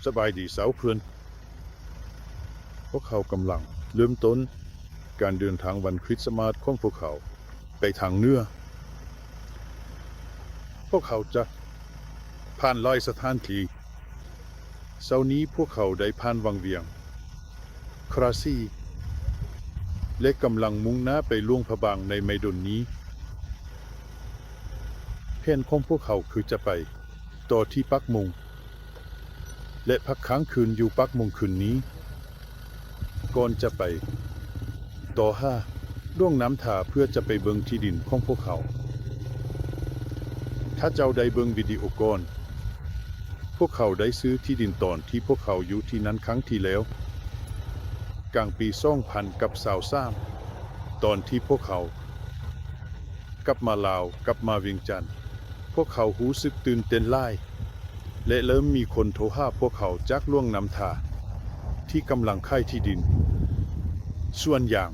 ສະບາຍດີຊາວເພື່ອນ. ພວກເຮົາກຳລັງເລີ່ມຕົ້ນການເດີນທາງວັນຄຣິດສະມາດຂອງພວກເຮົາໄປທາງເໜືອ. ພວກເຮົາຈະຜ່ານຫຼາຍສະຖານທີ່. ເຊົ້ານີ້ພວກເຮົາໄດ້ຜ່ານວັງວຽງ, ຄຣາຊີ ແລະ ກຳລັງມຸ່ງໜ້າໄປຫຼວງພະບາງໃນໄມ່ດົນນີ້. ແຜນຂອງພວກເຮົາຄືຈະໄປຕໍ່ທີ່ປາກມົງ ແລະ ພັກຄ້າງຄືນຢູ່ປາກມົງຄືນນີ້ ກ່ອນຈະໄປຕໍ່ຫາຫຼວງນ້ຳທາເພື່ອຈະໄປເບິ່ງທີ່ດິນຂອງພວກເຮົາ. ຖ້າເຈົ້າໄດ້ເບິ່ງວິດີໂອກ່ອນ, ພວກເຂົາໄດ້ຊື້ທີ່ດິນຕອນທີ່ພວກເຂົາຢູ່ທີ່ນັ້ນຄັ້ງທີ່ແລ້ວ ກາງປີສອງພັນກັບຊາວສາມ ຕອນທີ່ພວກເຂົາກັບມາລາວ, ກັບມາວຽງຈັນ, ພວກເຂົາຮູ້ສຶກຕື່ນເຕັ້ນຫຼາຍ ແລະ ເລີ່ມມີຄົນໂທຫາພວກເຂົາຈາກຫຼວງນ້ຳທາ ທີ່ກຳລັງຂາຍທີ່ດິນສວນຢາງ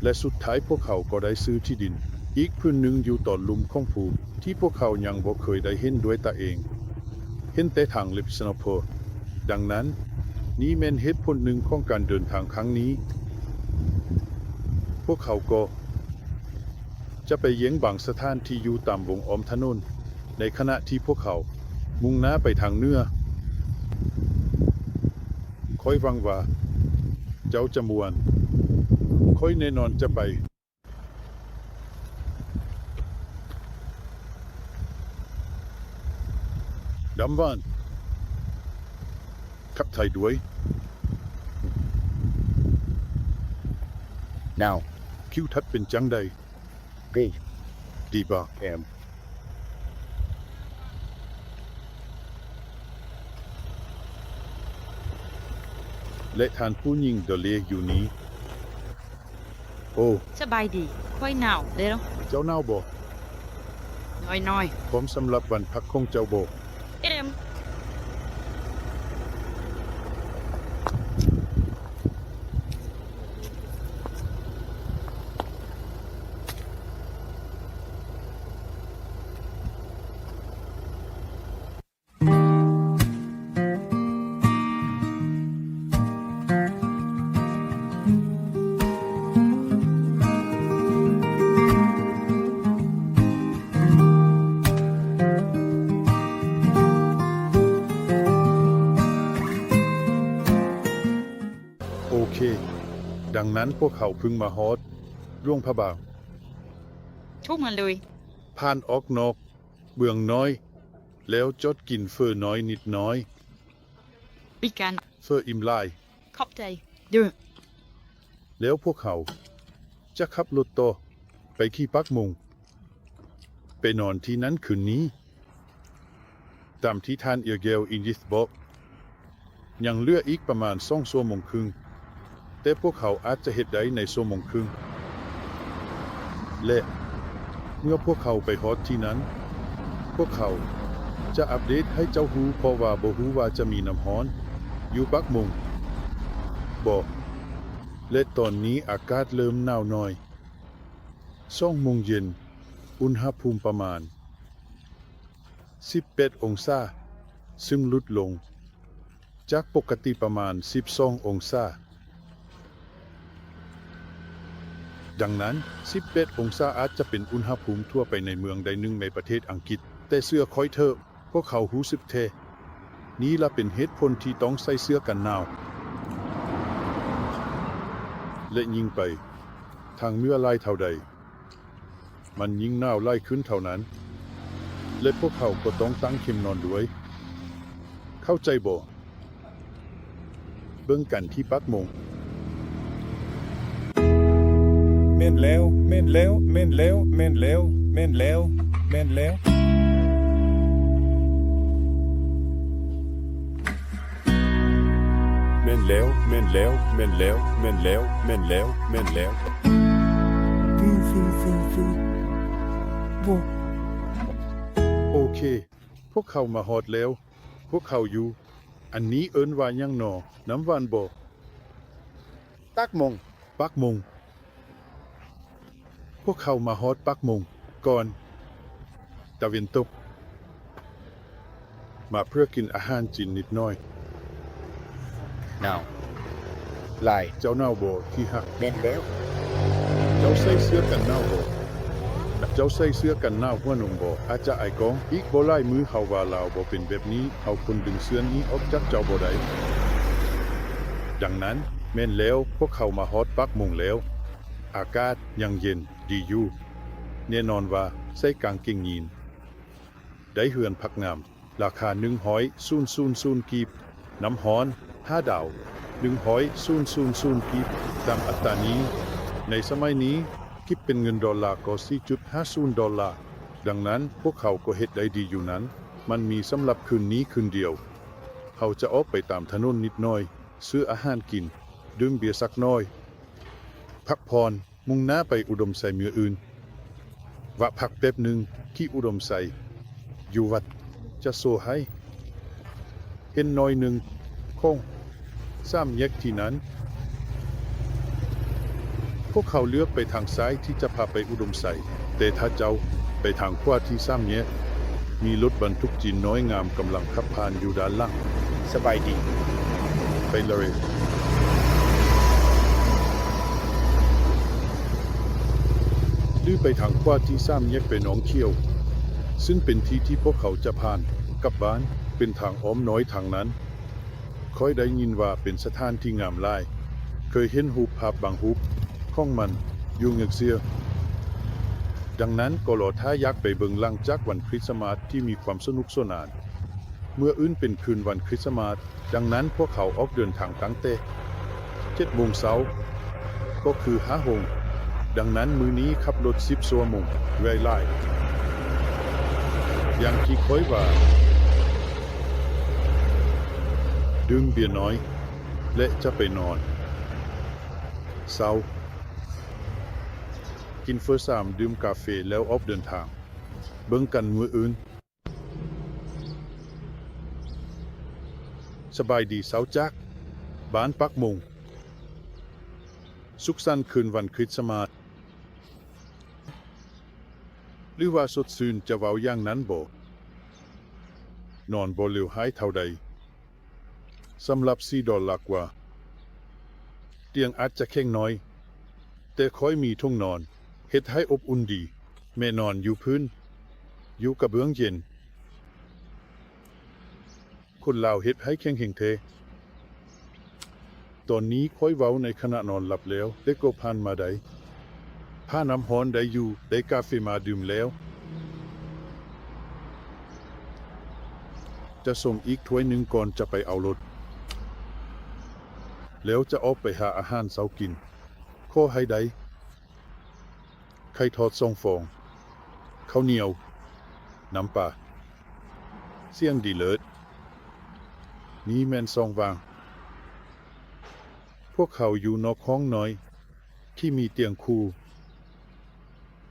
ແລະ ສຸດທ້າຍພວກເຂົາກໍໄດ້ຊື້ທີ່ດິນອີກພື້ນໜຶ່ງຢູ່ຕອນລຸ່ມຂອງພູ ທີ່ພວກເຂົາຍັງບໍ່ເຄີຍໄດ້ເຫັນດ້ວຍຕາເອງ, ເຫັນແຕ່ທາງເລັບສະໂນໂພ. ດັ່ງນັ້ນ, ນີ້ແມ່ນເຫດຜົນໜຶ່ງຂອງການເດີນທາງຄັ້ງນີ້. ພວກເຂົາກໍຈະໄປຢ້ຽງບາງສະຖານທີ່ຢູ່ຕາມວົງອ້ອມຖະໜົນ ໃນຂະນະທີ່ພວກເຂົາມຸ່ງໜ້າໄປທາງເໜືອ. ຂ້ອຍຫວັງວ່າເຈົ້າຈະມ່ວນ. ຂ້ອຍແນ່ນອນຈະໄປ. ດຳຫວານ ຂອບໃຈດ້ວຍ. Now, ຄິວທັດເປັນຈັ່ງໃດ? ດີ ດີບໍ່? ແອມ ແລະ ທ່ານຜູ້ຍິງດອເລຢູ່ນີ້. ໂອ້ ສະບາຍດີ. ຂ້ອຍໜາວເດີ້. ເຈົ້າໜາວບໍ່? ໜ້ອຍໆ. ພ້ອມສຳລັບບ້ານພັກຂອງເຈົ້າບໍ່? ເອີມ. ໂອເຄ, ດັ່ງນັ້ນພວກເຮົາເພິ່ງມາຮອດຫຼວງພະບາງ. ໂທມາເລີຍ. ຜ່ານອອກນອກເມືອງນ້ອຍ ແລ້ວຈອດກິນເຝີນ້ອຍນິດໜ້ອຍ. ມີການ ເຝີອີ່ມຫຼາຍ. ຂອບໃຈເດີ້. ແລ້ວພວກເຮົາຈະຂັບລົດຕໍ່ໄປທີ່ປາກມົງ ໄປນອນທີ່ນັ້ນຄືນນີ້. ຕາມທີ່ທ່ານເອເກວ ອີດິດບອກ, ຍັງເຫຼືອອີກປະມານສອງຊົ່ວໂມງຄຶ່ງ, ແຕ່ພວກເຂົາອາດຈະເຮັດໄດ້ໃນຊົ່ວໂມງຄຶ່ງ. ແລະ ເມື່ອພວກເຂົາໄປຮອດທີ່ນັ້ນ, ພວກເຂົາຈະອັບເດດໃຫ້ເຈົ້າຮູ້, ເພາະວ່າບໍ່ຮູ້ວ່າຈະມີນ້ຳຮ້ອນຢູ່ປາກມົງບໍ່. ແລະ ຕອນນີ້ອາກາດເລີ່ມໜາວໜ້ອຍ. ສອງໂມງເຢັນ, ອຸນຫະພູມປະມານສິບແປດອົງສາ, ຊຶ່ງຫຼຸດລົງຈາກປົກກະຕິປະມານສິບສອງອົງສາ. ດັ່ງນັ້ນ, ສິບແປດອົງສາອາດຈະເປັນອຸນຫະພູມທົ່ວໄປໃນເມືອງໃດໜຶ່ງໃນປະເທດອັງກິດ, ແຕ່ເຊື່ອຂ້ອຍເຖາະ, ພວກເຂົາຮູ້ສຶກແທ້. ນີ້ລະເປັນເຫດຜົນທີ່ຕ້ອງໃສ່ເສື້ອກັນໜາວ. ແລະ ຍິ່ງໄປທາງເໜືອຫຼາຍເທົ່າໃດ, ມັນຍິ່ງໜາວຫຼາຍຂຶ້ນເທົ່ານັ້ນ. ແລະ ພວກເຂົາກໍຕ້ອງຕັ້ງເຂັມນອນດ້ວຍ. ເຂົ້າໃຈບໍ່? ເບິ່ງກັນທີ່ປາກມົງ. ແມ່ນແລ້ວ, ແມ່ນແລ້ວ, ແມ່ນແລ້ວ, ແມ່ນແລ້ວ, ແມ່ນແລ້ວ, ແມ່ນແລ້ວ. ແມ່ນແລ້ວ, ແມ່ນແລ້ວ, ແມ່ນແລ້ວ, ແມ່ນແລ້ວ, ແມ່ນແລ້ວ, ແມ່ນແລ້ວ. ໂອເຄ, ພວກເຂົາມາຮອດແລ້ວ. ພວກເຂົາຢູ່ ອັນນີ້ເອີ້ນວ່າຫຍັງນໍ? ນ້ຳຫວານບໍ? ປາກມົງ. ປາກມົງ. ພວກເຂົາມາຮອດປາກມົງກ່ອນຕາເວັນຕົກ. ມາເພື່ອກິນອາຫານຈີນນິດໜ້ອຍ. ໜາວຫຼາຍ. ເຈົ້າໜາວບໍ່ທີ່ຮັກ? ແມ່ນແລ້ວ. ເຈົ້າໃສ່ເສື້ອກັນໜາວບໍ່? ເຈົ້າໃສ່ເສື້ອກັນໜາວຫົວນົມບໍ່? ອາດຈະອາຍກ້ອງ. ອີກບໍ່ຫຼາຍມື້ເຮົາວ່າລາວບໍ່ເປັນແບບນີ້, ເຮົາຄົນດຶງເສື້ອນີ້ອອກຈາກເຈົ້າບໍ່ໄດ້. ດັ່ງນັ້ນ, ແມ່ນແລ້ວ, ພວກເຂົາມາຮອດປາກມົງແລ້ວ. ອາກາດຍັງເຢັນດີຢູ່. ແນ່ນອນວ່າໃສ່ກາງເກງຢີນ. ໄດ້ເຮືອນພັກງາມ ລາຄາໜຶ່ງຮ້ອຍສູນສູນສູນກີບ, ນ້ຳຮ້ອນຫ້າດາວ ໜຶ່ງຮ້ອຍສູນສູນສູນກີບ, ຕາມອັດຕານີ້. ໃນສະໄໝນີ້ ຄິດເປັນເງິນໂດລາກໍສີ່ຈຸດຫ້າສູນໂດລາ. ດັ່ງນັ້ນ ພວກເຂົາກໍເຮັດໄດ້ດີຢູ່ນັ້ນ. ມັນມີສຳລັບຄືນນີ້ຄືນດຽວ. ເຮົາຈະອອກໄປຕາມຖະໜົນນິດໜ້ອຍ, ຊື້ອາຫານກິນ, ດື່ມເບຍສັກໜ້ອຍ, ພັກຜ່ອນ. ມຸ່ງໜ້າໄປອຸດົມໄຊມື້ອື່ນ. ແວະພັກແປັບໜຶ່ງທີ່ອຸດົມໄຊ ຢູ່ວັດຈະໂຊໄຮ ເຫັນໜ້ອຍໜຶ່ງຂອງສາມແຍກທີ່ນັ້ນ. ພວກເຂົາເລືອກໄປທາງຊ້າຍທີ່ຈະພາໄປອຸດົມໄຊ, ແຕ່ຖ້າເຈົ້າໄປທາງຂວາທີ່ສາມແຍກ ມີລົດບັນທຸກຈີນນ້ອຍງາມກຳລັງຂັບຜ່ານຢູ່ດ້ານຫຼັງ. ສະບາຍດີ. ໄປເລີຍ. ຫຼືໄປທາງຂວາທີ່ສາມແຍກໄປໜອງຂຽວ, ຊຶ່ງເປັນທີ່ທີ່ພວກເຂົາຈະຜ່ານກັບບ້ານ, ເປັນທາງອ້ອມນ້ອຍທາງນັ້ນ. ຂ້ອຍໄດ້ຍິນວ່າເປັນສະຖານທີ່ງາມຫຼາຍ. ເຄີຍເຫັນຮູບພາບບາງຮູບຂອງມັນຢູ່ເງືອກເຊຍ. ດັ່ງນັ້ນກໍລໍຖ້າຢາກໄປເບິ່ງຫຼັງຈາກວັນຄຣິດສະມາດທີ່ມີຄວາມສະໜຸກສະໜານ. ມື້ອື່ນເປັນຄືນວັນຄຣິດສະມາດ, ດັ່ງນັ້ນພວກເຂົາອອກເດີນທາງຕັ້ງແຕ່ເຈັດໂມງເຊົ້າ, ກໍຄືຫ້າໂມງ. ດັ່ງນັ້ນມື້ນີ້ຂັບລົດສິບຊົ່ວໂມງ ເມື່ອຍຫຼາຍ. ຢ່າງທີ່ຂ້ອຍວ່າ, ດື່ມເບຍໜ້ອຍ ແລະ ຈະໄປນອນ. ເຊົ້າ, ກິນເຝີສາມ, ດື່ມກາເຟ ແລ້ວອອກເດີນທາງ. ເບິ່ງກັນມື້ອື່ນ. ສະບາຍດີເຊົ້າຈາກບ້ານປາກມົງ. ສຸກສັນຄືນວັນຄຣິດສະມາດ. ຫຼືວ່າສົດຊື່ນຈະເວົ້າຢ່າງນັ້ນບໍ? ນອນບໍ່ເລວຮ້າຍເທົ່າໃດ. ສຳລັບສີ່ໂດລາກວ່າ. ຕຽງອາດຈະແຂງໜ້ອຍ, ແຕ່ຂ້ອຍມີຖົງນອນ, ເຮັດໃຫ້ອົບອຸ່ນດີ. ແມ່ນອນຢູ່ພື້ນ, ຢູ່ກະເບື້ອງເຢັນ. ຄົນລາວເຮັດໃຫ້ແຂງແຮງແທ້. ຕອນນີ້ຂ້ອຍເວົ້າໃນຂະນະນອນຫຼັບແລ້ວ, ແຕ່ກໍຜ່ານມາໄດ້. ຖ້ານ້ຳຮ້ອນໄດ້ຢູ່, ໄດ້ກາເຟມາດື່ມແລ້ວ. ຈະຊົງອີກຖ້ວຍໜຶ່ງກ່ອນຈະໄປເອົາລົດ, ແລ້ວຈະອອກໄປຫາອາຫານເຊົ້າກິນ. ຂໍໃຫ້ໄດ້ ໄຂ່ທອດສອງຟອງ, ເຂົ້າໜຽວ, ນ້ຳປາ. ສຽງດີເລີດ. ນີ້ແມ່ນຊ່ອງວ່າງ. ພວກເຂົາຢູ່ນອກຫ້ອງນ້ອຍທີ່ມີຕຽງຄູ່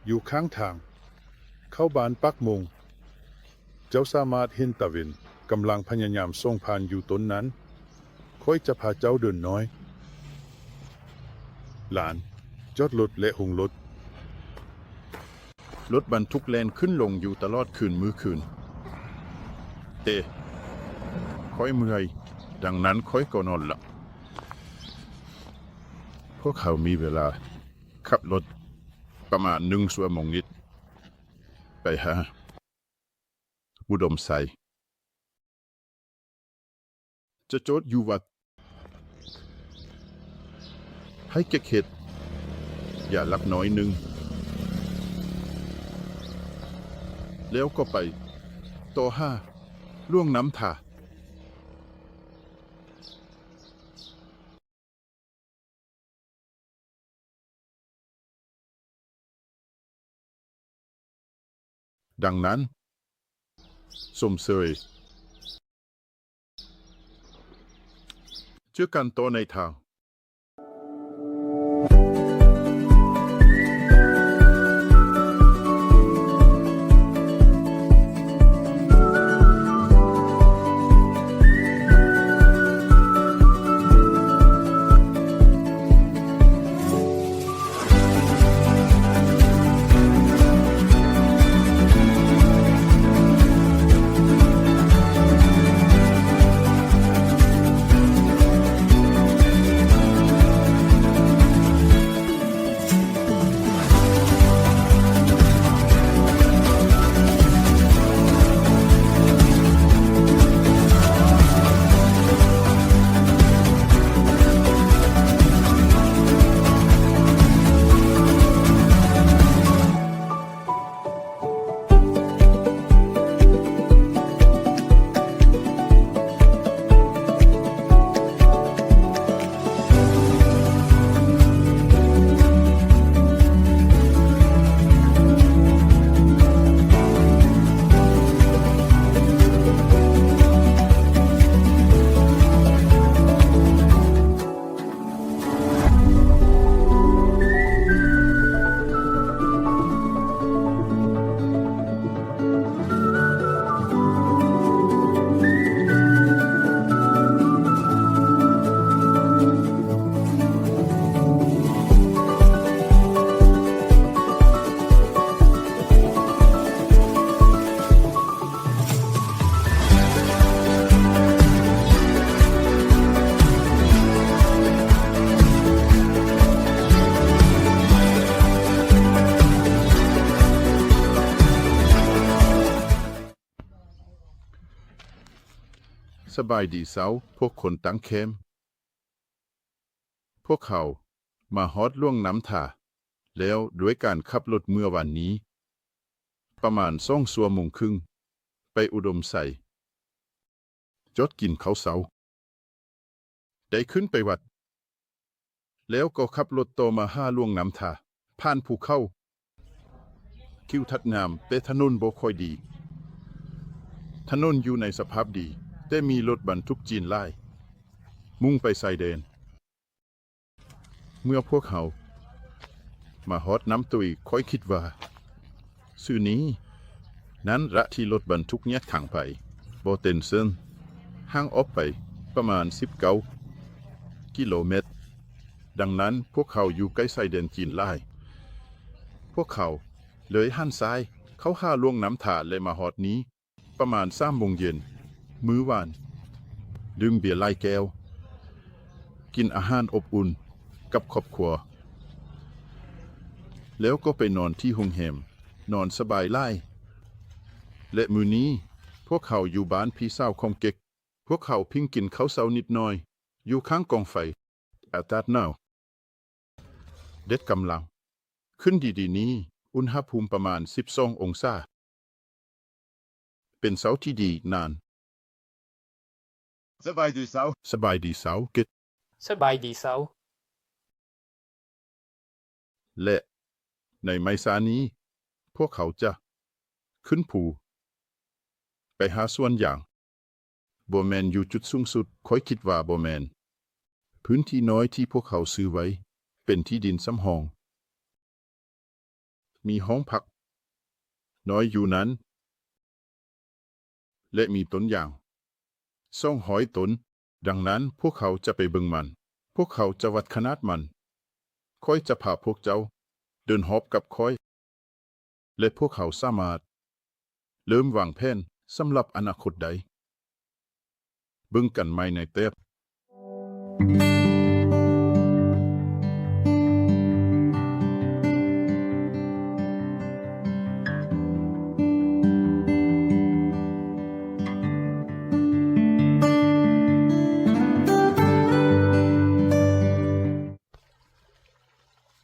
ຢູ່ຂ້າງທາງເຂົ້າບ້ານປາກມົງ. ເຈົ້າສາມາດເຫັນຕາເວັນກຳລັງພະຍາຍາມສ່ອງຜ່ານຢູ່ຕົ້ນນັ້ນ. ຂ້ອຍຈະພາເຈົ້າເດີນນ້ອຍ. ຫຼານ, ຈອດລົດ ແລະ ໂຮງລົດ. ລົດບັນທຸກແລ່ນຂຶ້ນລົງຢູ່ຕະຫຼອດຄືນມື້ຄືນ. ແຕ່ຂ້ອຍເມື່ອຍ, ດັ່ງນັ້ນຂ້ອຍກໍນອນຫຼັບ. ພວກເຂົາມີເວລາຂັບລົດປະມານໜຶ່ງຊົ່ວໂມງນິດ ໄປຫາ ອຸດົມໄຊ ຈະຈອດຢູ່ວັດ ໃຫ້ແກ່ເຂດ ຢ່າຫຼັບໜ້ອຍໜຶ່ງ ແລ້ວກໍໄປຕໍ່ຫາຫຼວງນ້ຳທາ. ດັ່ງນັ້ນ, ຊົມເຊີຍ. ເຈີກັນຕໍ່ໃນທາງ. ສະບາຍດີເຊົາ, ພວກຄົນຕັ້ງແຄມ. ພວກເຮົາມາຮອດຫຼວງນ້ຳທາແລ້ວດ້ວຍການຂັບລົດເມື່ອວານນີ້ ປະມານສອງຊົ່ວໂມງເຄິ່ງ ໄປອຸດົມໄຊ ຈອດກິນເຂົ້າເຊົ້າ ໄດ້ຂຶ້ນໄປວັດ ແລ້ວກໍຂັບລົດຕໍ່ມາຫາຫຼວງນ້ຳທາ ຜ່ານພູເຂົາ ທິວທັດງາມ ແຕ່ຖະໜົນບໍ່ຄ່ອຍດີ. ຖະໜົນຢູ່ໃນສະພາບດີ ແຕ່ມີລົດບັນທຸກຈີນຫຼາຍ ມຸ່ງໄປຊາຍແດນ. ເມື່ອພວກເຮົາມາຮອດນ້ຳຕຸຍ ຂ້ອຍຄິດວ່າ ຊື່ນີ້ນັ້ນລະທີ່ລົດບັນທຸກແຍກທາງໄປ ບໍ່ເຕັນເຊິ່ງ ຫ່າງອອກໄປປະມານສິບເກົ້າກິໂລແມັດ. ດັ່ງນັ້ນພວກເຮົາຢູ່ໃກ້ຊາຍແດນຈີນຫຼາຍ. ພວກເຮົາເລີຍຫັນຊ້າຍເຂົ້າຫາຫຼວງນ້ຳທາ ແລະ ມາຮອດນີ້ ປະມານສາມໂມງເຢັນມື້ວານ, ດື່ມເບຍຫຼາຍແກ້ວ, ກິນອາຫານອົບອຸ່ນກັບຄອບຄົວ ແລ້ວກໍໄປນອນທີ່ໂຮງແຮມ, ນອນສະບາຍຫຼາຍ. ແລະ ມື້ນີ້ພວກເຮົາຢູ່ບ້ານພີ່ສາວຂອງເກັກ. ພວກເຮົາພິ່ງກິນເຂົ້າເຊົ້ານິດໜ້ອຍຢູ່ຂ້າງກອງໄຟ. ອາກາດໜາວ ແດດກຳລັງຂຶ້ນດີໆນີ້ ອຸນຫະພູມປະມານສິບສອງອົງສາ. ເປັນເຊົ້າທີ່ດີນານ. ສະບາຍດີເຊົ້າ. ສະບາຍດີເຊົ້າ ເກັກ. ສະບາຍດີເຊົ້າ. ແລະ ໃນໄມຊານີ້ ພວກເຂົາຈະຂຶ້ນພູໄປຫາສວນຢາງ. ບໍ່ແມ່ນຢູ່ຈຸດສູງສຸດ, ຂ້ອຍຄິດວ່າບໍ່ແມ່ນ. ພື້ນທີ່ນ້ອຍທີ່ພວກເຂົາຊື້ໄວ້ເປັນທີ່ດິນສຳຮອງ. ມີຫ້ອງພັກນ້ອຍຢູ່ນັ້ນ ແລະ ມີຕົ້ນຢາງສອງຮ້ອຍຕົ້ນ. ດັ່ງນັ້ນພວກເຂົາຈະໄປເບິ່ງມັນ. ພວກເຂົາຈະວັດຂະໜາດມັນ. ຂ້ອຍຈະພາພວກເຈົ້າເດີນຮອບກັບຂ້ອຍ. ແລະ ພວກເຮົາສາມາດເລີ່ມວາງແຜນສຳລັບອະນາຄົດໄດ້. ເບິ່ງກັນໃໝ່ໃນແຕັບ.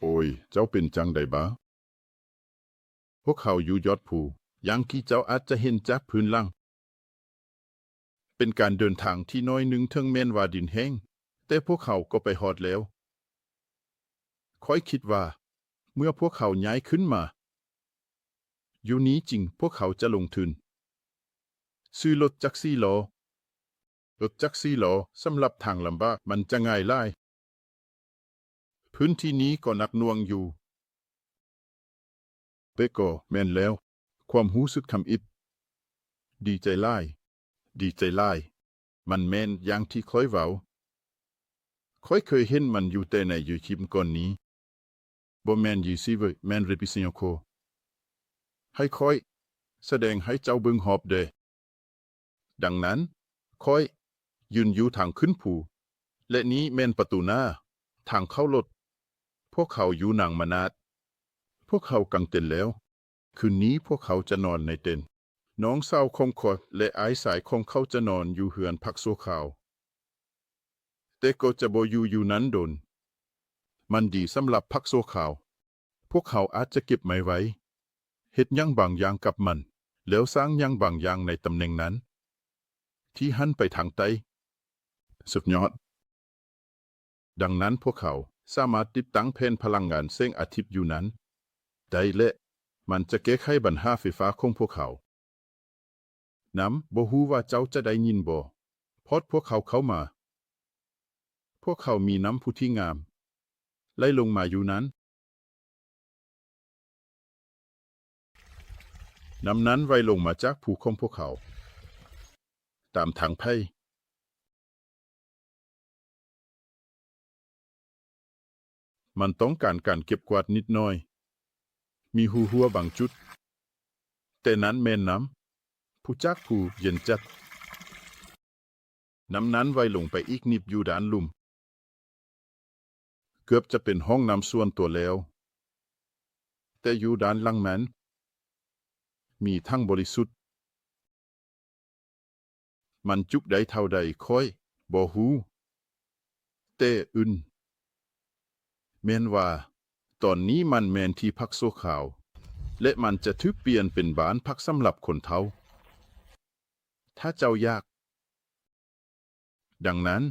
ໂອ້ຍ, ເຈົ້າເປັນຈັ່ງໃດບ້າ? ພວກເຂົາຢູ່ຍອດພູ, ຢ່າງທີ່ເຈົ້າອາດຈະເຫັນຈາກພື້ນຫຼັງ. ເປັນການເດີນທາງທີ່ໜ້ອຍໜຶ່ງ, ເຖິງແມ່ນວ່າດິນແຫ້ງ, ແຕ່ພວກເຂົາກໍໄປຮອດແລ້ວ. ຂ້ອຍຄິດວ່າເມື່ອພວກເຂົາຍ້າຍຂຶ້ນມາຢູ່ນີ້ຈິງ, ພວກເຂົາຈະລົງທຶນຊື້ລົດຈັກສີ່ລໍ້. ລົດຈັກສີ່ລໍ້ສຳລັບທາງລຳບາກມັນຈະງ່າຍຫຼາຍ. ພື້ນທີ່ນີ້ກໍໜັກໜ່ວງຢູ່. ແຕ່ກໍແມ່ນແລ້ວ, ຄວາມຮູ້ສຶກທຳອິດ. ດີໃຈຫຼາຍ, ດີໃຈຫຼາຍ. ມັນແມ່ນຢ່າງທີ່ຂ້ອຍເວົ້າ. ຂ້ອຍເຄີຍເຫັນມັນຢູ່ແຕ່ໃນຢູທູບກ່ອນນີ້. ບໍ່ແມ່ນຢູທູບເວີ, ແມ່ນເຣປີເຊຍໂຄ. ໃຫ້ຂ້ອຍສະແດງໃຫ້ເຈົ້າເບິ່ງຮອບເດີ້. ດັ່ງນັ້ນ, ຂ້ອຍຢືນຢູ່ທາງຂຶ້ນພູ, ແລະ ນີ້ແມ່ນປະຕູໜ້າ, ທາງເຂົ້າລົດ. ພວກເຂົາຢູ່ນາງມະນາດ. ພວກເຂົາກາງເຕັນແລ້ວ. ຄືນນີ້ພວກເຂົາຈະນອນໃນເຕັນ. ນ້ອງສາວຂອງຂ້ອຍ ແລະ ອ້າຍຊາຍຂອງເຂົາຈະນອນຢູ່ເຮືອນພັກຊົ່ວຄາວ. ແຕ່ກໍຈະບໍ່ຢູ່ຢູ່ນັ້ນດົນ. ມັນດີສຳລັບພັກຊົ່ວຄາວ. ພວກເຮົາອາດຈະເກັບໄມ້ໄວ້, ເຮັດຫຍັງບາງຢ່າງກັບມັນ, ແລ້ວສ້າງຫຍັງບາງຢ່າງໃນຕຳແໜ່ງນັ້ນ ທີ່ຫັນໄປທາງໃຕ້. ສຸດຍອດ. ດັ່ງນັ້ນພວກເຂົາສາມາດຕິດຕັ້ງແຜ່ນພະລັງງານແສງອາທິດຢູ່ນັ້ນໄດ້ ແລະ ມັນຈະແກ້ໄຂບັນຫາໄຟຟ້າຂອງພວກເຂົາ. ນ້ຳ, ບໍ່ຮູ້ວ່າເຈົ້າຈະໄດ້ຍິນບໍ່? ພອດພວກເຂົາເຂົ້າມາ, ພວກເຂົາມີນ້ຳພຸທີ່ງາມໄຫຼລົງມາຢູ່ນັ້ນ. ນ້ຳນັ້ນໄຫວລົງມາຈາກພູຂອງພວກເຂົາ ຕາມທາງໄຜ່. ມັນຕ້ອງການການເກັບກວາດນິດໜ້ອຍ. ມີຮູຮົ່ວບາງຈຸດ, ແຕ່ນັ້ນແມ່ນນ້ຳພຸຈາກພູເຢັນຈັດ. ນ້ຳນັ້ນໄຫວລົງໄປອີກນິດຢູ່ດ້ານລຸ່ມ. ເກືອບຈະເປັນຫ້ອງນ້ຳສ່ວນຕົວແລ້ວ, ແຕ່ຢູ່ດ້ານຫຼັງນັ້ນມີຖັງບໍລິສຸດ. ມັນຈຸໄດ້ເທົ່າໃດຂ້ອຍບໍ່ຮູ້. ແຕ່ອື່ນແມ່ນວ່າ ຕອນນີ້ມັນແມ່ນທີ່ພັກຊົ່ວຄາວ ແລະ ມັນຈະຖືກປ່ຽນເປັນບ້ານພັກສຳລັບຄົນເຖົ້າ ຖ້າເຈົ້າຢາກ. ດັ່ງນັ້ນ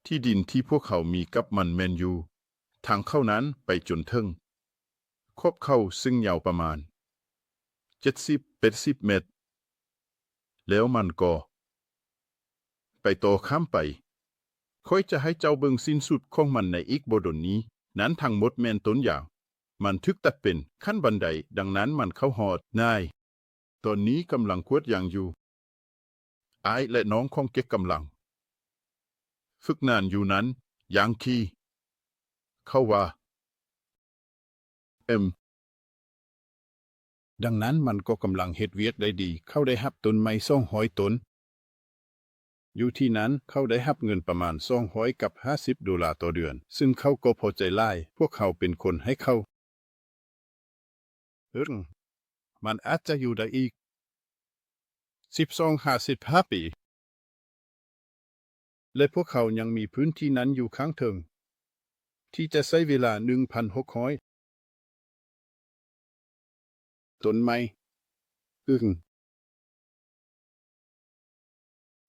ທີ່ດິນທີ່ພວກເຂົາມີກັບມັນແມ່ນຢູ່ທາງເຂົ້ານັ້ນໄປຈົນເຖິງຂອບເຂົາ ຊຶ່ງຍາວປະມານເຈັດສິບ ແປດສິບແມັດ ແລ້ວມັນກໍໄປຕໍ່ຂ້າມໄປ. ຂ້ອຍຈະໃຫ້ເຈົ້າເບິ່ງສິ້ນສຸດຂອງມັນໃນອີກບໍ່ດົນນີ້. ນັ້ນທັງໝົດແມ່ນຕົ້ນຢາງ. ມັນຖືກຕັດເປັນຂັ້ນບັນໄດ, ດັ່ງນັ້ນມັນເຂົ້າຮອດງ່າຍ. ຕອນນີ້ກຳລັງກວດຢາງຢູ່. ອ້າຍ ແລະ ນ້ອງຂອງແກກຳລັງຝຶກງານຢູ່ນັ້ນ. ຢ່າງທີ່ເຂົາວ່າ. ເອີມ. ດັ່ງນັ້ນມັນກໍກຳລັງເຮັດວຽກໄດ້ດີ. ເຂົາໄດ້ຮັບຕົ້ນໄມ້ສອງຮ້ອຍຕົ້ນ. ຢູ່ທີ່ນັ້ນເຂົາໄດ້ຮັບເງິນປະມານສອງຮ້ອຍກັບຫ້າສິບໂດລາຕໍ່ເດືອນ, ຊຶ່ງເຂົາກໍພໍໃຈຫຼາຍ. ພວກເຂົາເປັນຄົນໃຫ້ເຂົາ. ເອີງ. ມັນອາດຈະຢູ່ໄດ້ອີກສິບສອງຫາສິບຫ້າປີ. ແລະ ພວກເຂົາຍັງມີພື້ນທີ່ນັ້ນຢູ່ຂ້າງເທິງ ທີ່ຈະໃຊ້ເວລາໜຶ່ງພັນຫົກຮ້ອຍ ຕົ້ນໄມ້. ອືມ.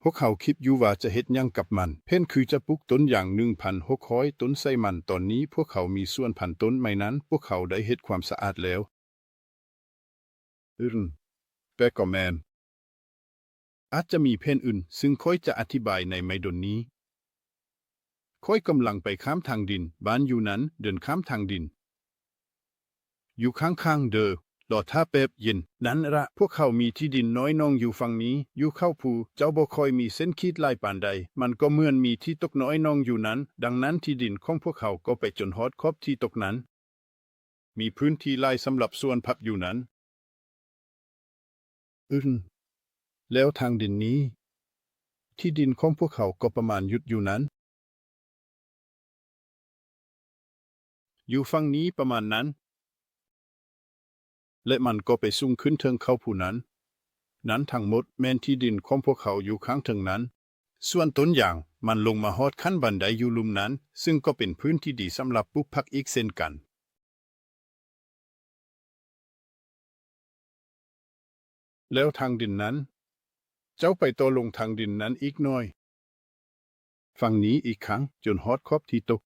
ພວກເຂົາຄິດຢູ່ວ່າຈະເຮັດຫຍັງກັບມັນ. ແຜນຄືຈະປູກຕົ້ນຢາງໜຶ່ງພັນຫົກຮ້ອຍຕົ້ນໃສ່ມັນ. ຕອນນີ້ພວກເຂົາມີສວນພັນຕົ້ນໄມ້ນັ້ນ, ພວກເຂົາໄດ້ເຮັດຄວາມສະອາດແລ້ວ. ອືມ. ແຕ່ກໍແມ່ນ. ອາດຈະມີແຜນອື່ນ, ຊຶ່ງຂ້ອຍຈະອະທິບາຍໃນໄມ່ດົນນີ້. ຂ້ອຍກຳລັງໄປຂ້າມທາງດິນ. ບ້ານຢູ່ນັ້ນ, ເດີນຂ້າມທາງດິນ. ຢູ່ຂ້າງໆເດີ. ລໍຖ້າແປັບ. ເຢັນ. ນັ້ນລະ, ພວກເຂົາມີທີ່ດິນນ້ອຍໜ້ອງຢູ່ຝັ່ງນີ້, ຢູ່ເຂົາພູ. ເຈົ້າບໍ່ຄ່ອຍມີເສັ້ນຂີດຫຼາຍປານໃດ. ມັນກໍເໝືອນມີທີ່ຕົກນ້ອຍໜ້ອງຢູ່ນັ້ນ. ດັ່ງນັ້ນທີ່ດິນຂອງພວກເຂົາກໍໄປຈົນຮອດຂອບທີ່ຕົກນັ້ນ. ມີພື້ນທີ່ຫຼາຍສຳລັບສວນຜັກຢູ່ນັ້ນ. ອືມ. ແລ້ວທາງດິນນີ້, ທີ່ດິນຂອງພວກເຂົາກໍປະມານຢຸດຢູ່ນັ້ນ. ຢູ່ຝັ່ງນີ້ປະມານນັ້ນ. ແລະ ມັນກໍໄປສູງຂຶ້ນເທິງເຂົາພູນັ້ນ. ນັ້ນທັງໝົດແມ່ນທີ່ດິນຂອງພວກເຂົາຢູ່ຂ້າງເທິງນັ້ນ. ສ່ວນຕົ້ນຢາງ, ມັນລົງມາຮອດຂັ້ນບັນໄດຢູ່ລຸ່ມນັ້ນ, ຊຶ່ງກໍເປັນພື້ນທີ່ດີສຳລັບປູກຜັກອີກເຊັ່ນກັນ. ແລ້ວທາງດິນນັ້ນ, ເຈົ້າໄປຕໍ່ລົງທາງດິນນັ້ນອີກໜ້ອຍ. ຝັ່ງນີ້ອີກຄັ້ງ, ຈົນຮອດຂອບທີ່ຕົກ.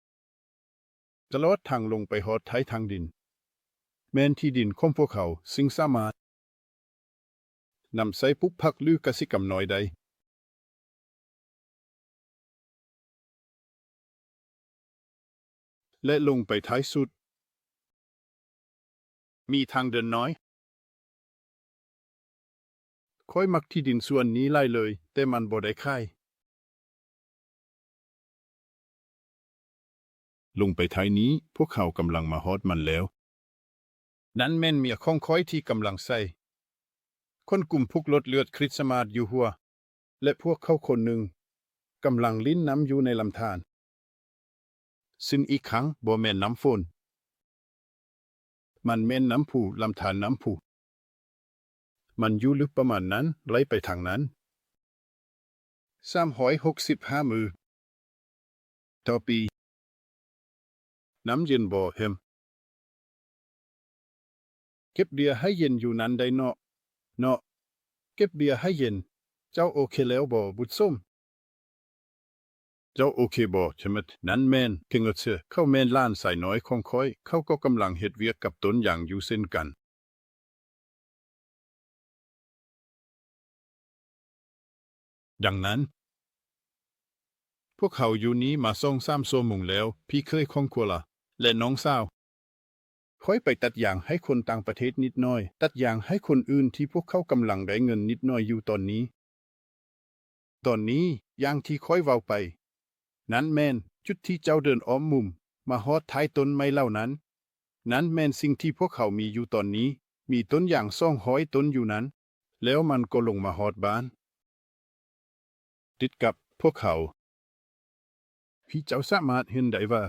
ຕະຫຼອດທາງລົງໄປຮອດທ້າຍທາງດິນ, ແມ່ນທີ່ດິນຂອງພວກເຂົາ, ຊຶ່ງສາມາດ ນຳໃຊ້ປູກຜັກ ຫຼື ກະສິກຳນ້ອຍໄດ້. ແລະ ລົງໄປທ້າຍສຸດ, ມີທາງເດີນນ້ອຍ. ຂ້ອຍມັກທີ່ດິນສ່ວນນີ້ຫຼາຍເລີຍ, ແຕ່ມັນບໍ່ໄດ້ຂາຍ. ລົງໄປທ້າຍນີ້, ພວກເຂົາກຳລັງມາຮອດມັນແລ້ວ. ນັ້ນແມ່ນເມຍຂອງຂ້ອຍທີ່ກຳລັງໃສ່ຂົນກຸ່ມຜູກໂລດເລືອດຄຣິສຕະມາດຢູ່ຫົວ, ແລະ ພວກເຂົາຄົນໜຶ່ງກຳລັງຫຼິ້ນນ້ຳຢູ່ໃນລຳທານ. ຊຶ່ງອີກຄັ້ງບໍ່ແມ່ນນ້ຳຝົນ. ມັນແມ່ນນ້ຳພຸ, ລຳທານນ້ຳພຸ. ມັນຢູ່ເລິກປະມານນັ້ນ, ໄຫຼໄປທາງນັ້ນ. ສາມຮ້ອຍຫົກສິບຫ້າມື້ຕໍ່ປີ. ນ້ຳເຢັນບໍ່ແຮມ? ເກັບເບຍໃຫ້ເຢັນຢູ່ນັ້ນໄດ້ເນາະ. ເນາະ. ເກັບເບຍໃຫ້ເຢັນ. ເຈົ້າໂອເຄແລ້ວບໍ່, ບຸດສົມ? ເຈົ້າໂອເຄບໍ່, ເຄມເມດ? ນັ້ນແມ່ນ, ເຄງເອີເຊ. ເຂົາແມ່ນຫຼານຊາຍນ້ອຍຂອງຂ້ອຍ. ເຂົາກໍກຳລັງເຮັດວຽກກັບຕົ້ນຢາງຢູ່ເຊັ່ນກັນ. ດັ່ງນັ້ນ, ພວກເຂົາຢູ່ນີ້ມາສອງສາມຊົ່ວໂມງແລ້ວ, ພີ່ເຂີຍຂອງຄົວລາ ແລະ ນ້ອງສາວ. ຂ້ອຍໄປຕັດຢາງໃຫ້ຄົນຕ່າງປະເທດນິດໜ້ອຍ, ຕັດຢາງໃຫ້ຄົນອື່ນທີ່ພວກເຂົາກຳລັງໄດ້ເງິນນິດໜ້ອຍຢູ່ຕອນນີ້. ຕອນນີ້, ຢ່າງທີ່ຂ້ອຍເວົ້າໄປ, ນັ້ນແມ່ນຈຸດທີ່ເຈົ້າເດີນອ້ອມມຸມມາຮອດທ້າຍຕົ້ນໄມ້ເຫຼົ່ານັ້ນ. ນັ້ນແມ່ນສິ່ງທີ່ພວກເຂົາມີຢູ່ຕອນນີ້. ມີຕົ້ນຢາງສອງຮ້ອຍຕົ້ນຢູ່ນັ້ນ, ແລ້ວມັນກໍລົງມາຮອດບ້ານ ຕິດກັບພວກເຂົາ. ພີ່ເຈົ້າສາມາດເຫັນໄດ້ວ່າ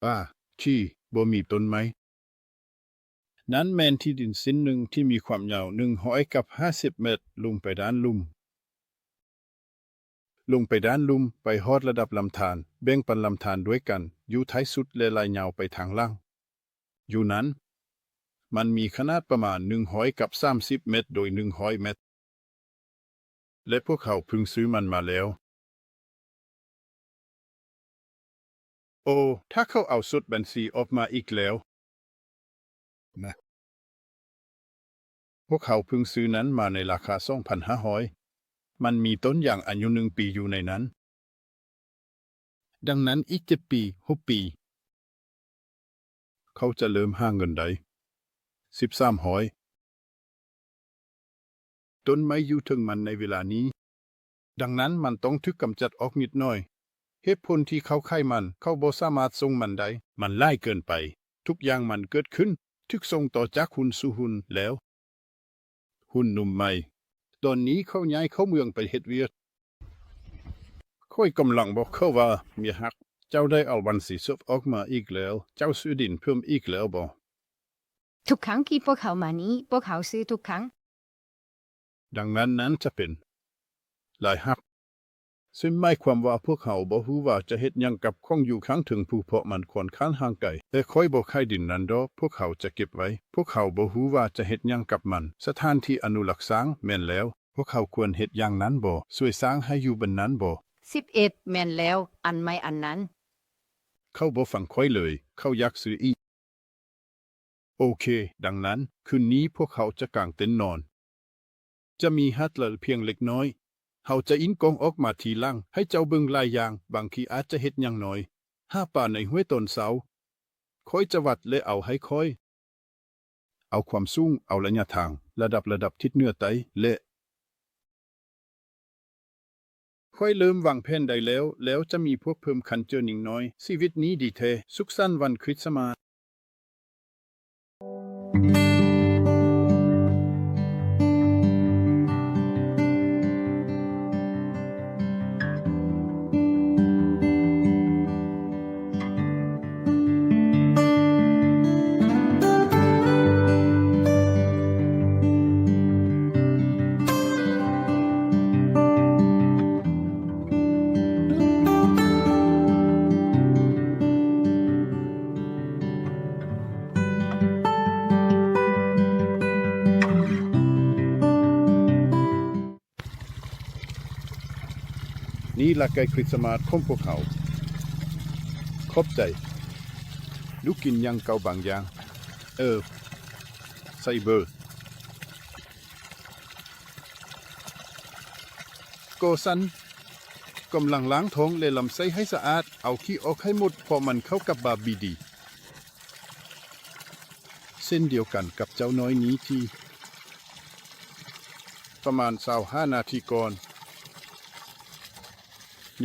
ປ່າທີ່ບໍ່ມີຕົ້ນໄມ້. ນັ້ນແມ່ນທີ່ດິນເສັ້ນໜຶ່ງທີ່ມີຄວາມຍາວໜຶ່ງຮ້ອຍກັບຫ້າສິບແມັດລົງໄປດ້ານລຸ່ມ. ລົງໄປດ້ານລຸ່ມ ໄປຮອດລະດັບລຳທານ, ແບ່ງປັນລຳທານດ້ວຍກັນ, ຢູ່ທ້າຍສຸດ ແລະ ໄຫຼຍາວໄປທາງຫຼັງ. ຢູ່ນັ້ນ, ມັນມີຂະໜາດປະມານໜຶ່ງຮ້ອຍກັບສາມສິບແມັດໂດຍໜຶ່ງຮ້ອຍແມັດ. ແລະ ພວກເຮົາເພິ່ງຊື້ມັນມາແລ້ວ. ໂອ, ຖ້າເຂົາເອົາສົດບັນຊີອອກມາອີກແລ້ວ. ນະ. ພວກເຮົາເພິ່ງຊື້ນັ້ນມາໃນລາຄາສອງພັນຫ້າຮ້ອຍ. ມັນມີຕົ້ນຢາງອາຍຸໜຶ່ງປີຢູ່ໃນນັ້ນ. ດັ່ງນັ້ນອີກເຈັດປີ, ຫົກປີ, ເຂົາຈະເລີ່ມຫາເງິນໄດ້. ສິບສາມຮ້ອຍ. ຕົ້ນໄມ້ຢູ່ເທິງມັນໃນເວລານີ້, ດັ່ງນັ້ນມັນຕ້ອງຖືກກຳຈັດອອກນິດໜ້ອຍ. ເຫດຜົນທີ່ເຂົາຂາຍມັນ, ເຂົາບໍ່ສາມາດສົ່ງມັນໄດ້. ມັນຫຼາຍເກີນໄປ. ທຸກຢ່າງມັນເກີດຂຶ້ນ, ຖືກສົ່ງຕໍ່ຈາກຮຸ່ນສູ່ຮຸ່ນແລ້ວ. ຮຸ່ນໜຸ່ມໃໝ່. ຕອນນີ້ເຂົາຍ້າຍເຂົ້າເມືອງໄປເຮັດວຽກ. ຂ້ອຍກຳລັງບອກເຂົາວ່າ, ເມຍຮັກ, ເຈົ້າໄດ້ເອົາບັນຊີສົດອອກມາອີກແລ້ວ. ເຈົ້າຊື້ດິນເພີ່ມອີກແລ້ວບໍ? ທຸກຄັ້ງທີ່ພວກເຮົາມານີ້, ພວກເຮົາຊື້ທຸກຄັ້ງ. ດັ່ງນັ້ນນັ້ນຈະເປັນລາຍຮັບ. ຊຶ່ງໝາຍຄວາມວ່າພວກເຮົາບໍ່ຮູ້ວ່າຈະເຮັດຫຍັງກັບຂອງຢູ່ຂ້າງເທິງພູ້ ເພາະມັນຂ້ອນຂ້າງຫ່າງໄກ. ແຕ່ຂ້ອຍບໍ່ຂາຍດິນນັ້ນດອກ, ພວກເຮົາຈະເກັບໄວ້. ພວກເຮົາບໍ່ຮູ້ວ່າຈະເຮັດຫຍັງກັບມັນ. ສະຖານທີ່ອະນຸລັກຊ້າງ, ແມ່ນແລ້ວ. ພວກເຮົາຄວນເຮັດຢ່າງນັ້ນບໍ? ຊ່ວຍສ້າງໃຫ້ຢູ່ບ່ອນນັ້ນບໍ? ສິບເອັດ. ແມ່ນແລ້ວ, ອັນໃໝ່ອັນນັ້ນ. ເຂົາບໍ່ຟັງຂ້ອຍເລີຍ. ເຂົາຢາກຊື້ອີກ. ໂອເຄ, ດັ່ງນັ້ນ, ຄືນນີ້ພວກເຮົາຈະກາງເຕັນນອນ. ຈະມີຮັດລະພຽງເລັກນ້ອຍ. ເຮົາຈະອິ້ນກ້ອງອອກມາທີຫຼັງ, ໃຫ້ເຈົ້າເບິ່ງຫຼາຍຢ່າງ, ບາງທີອາດຈະເຮັດຢ່າງໜ້ອຍ, ຫາປາໃນຫ້ວຍຕອນເຊົ້າ. ຂ້ອຍຈະວັດ ແລະ ເອົາໃຫ້ຂ້ອຍ. ເອົາຄວາມສູງ, ເອົາໄລຍະທາງ, ລະດັບ, ລະດັບທິດເໜືອໃຕ້, ແລະ. ຂ້ອຍເລີ່ມວາງແຜນໄດ້ແລ້ວ, ແລ້ວຈະມີພວກເພີ່ມຄັນເຈີໜິງນ້ອຍ. ຊີວິດນີ້ດີແທ້. ສຸກສັນວັນຄຣິສມາດ. ນີ້ລະໄກ່ຄຣິສມາດຂອງພວກເຮົາ. ຂອບໃຈ. ລູກກິນຫຍັງເກົ່າບາງຢ່າງ. ເອີ, ໄຊເບີ. ກໍຊັ້ນ. ກຳລັງລ້າງທ້ອງ ແລະ ລຳໄສ້ໃຫ້ສະອາດ. ເອົາຂີ້ອອກໃຫ້ໝົດ, ເພາະມັນເຂົ້າກັບບາບີດີ. ເຊັ່ນດຽວກັນກັບເຈົ້ານ້ອຍນີ້ທີ່ປະມານຊາວຫ້ານາທີກ່ອນ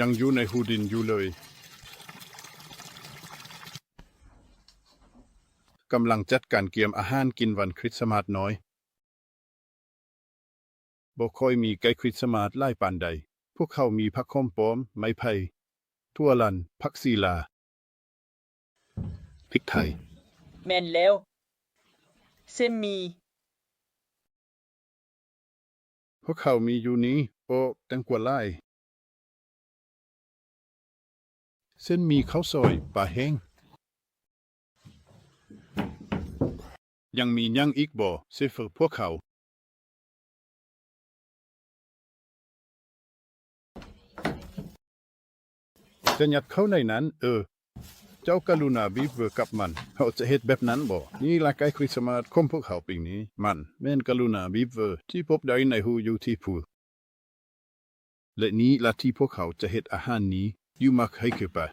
ຍັງຢູ່ໃນຮູດິນຢູ່ເລີຍ. ກຳລັງຈັດການກຽມອາຫານກິນວັນຄຣິສມາດນ້ອຍ. ບໍ່ຄ່ອຍມີໄກ່ຄຣິສມາດຫຼາຍປານໃດ. ພວກເຂົາມີຜັກຫອມປ້ອມ, ໄມ້ໄຜ່, ຖົ່ວລັນ, ຜັກຊີລາ, ພິກໄທ. ແມ່ນແລ້ວ. ເສັ້ນໝີ່. ພວກເຂົາມີຢູ່ນີ້. ໂອ້, ແຕງກວາຫຼາຍ. ເສັ້ນໝີ່, ເຂົ້າຊອຍ, ປາແຫ້ງ. ຍັງມີຫຍັງອີກບໍ່, ເຊຟເຟີ? ພວກເຂົາ. ຈະຍັດເຂົ້າໃນນັ້ນ. ເອີ, ເຈົ້າກະລຸນາບີບເວີກັບມັນ. ເຮົາຈະເຮັດແບບນັ້ນບໍ? ນີ້ລະໄກ່ຄຣິສມາດຂອງພວກເຮົາປີນີ້. ມັນແມ່ນກະລຸນາບີບເວີທີ່ພົບໄດ້ໃນຮູຢູ່ທີ່ພູ. ແລະ ນີ້ລະທີ່ພວກເຮົາຈະເຮັດອາຫານນີ້. ຢູ່ມາໄຄເຄປາ.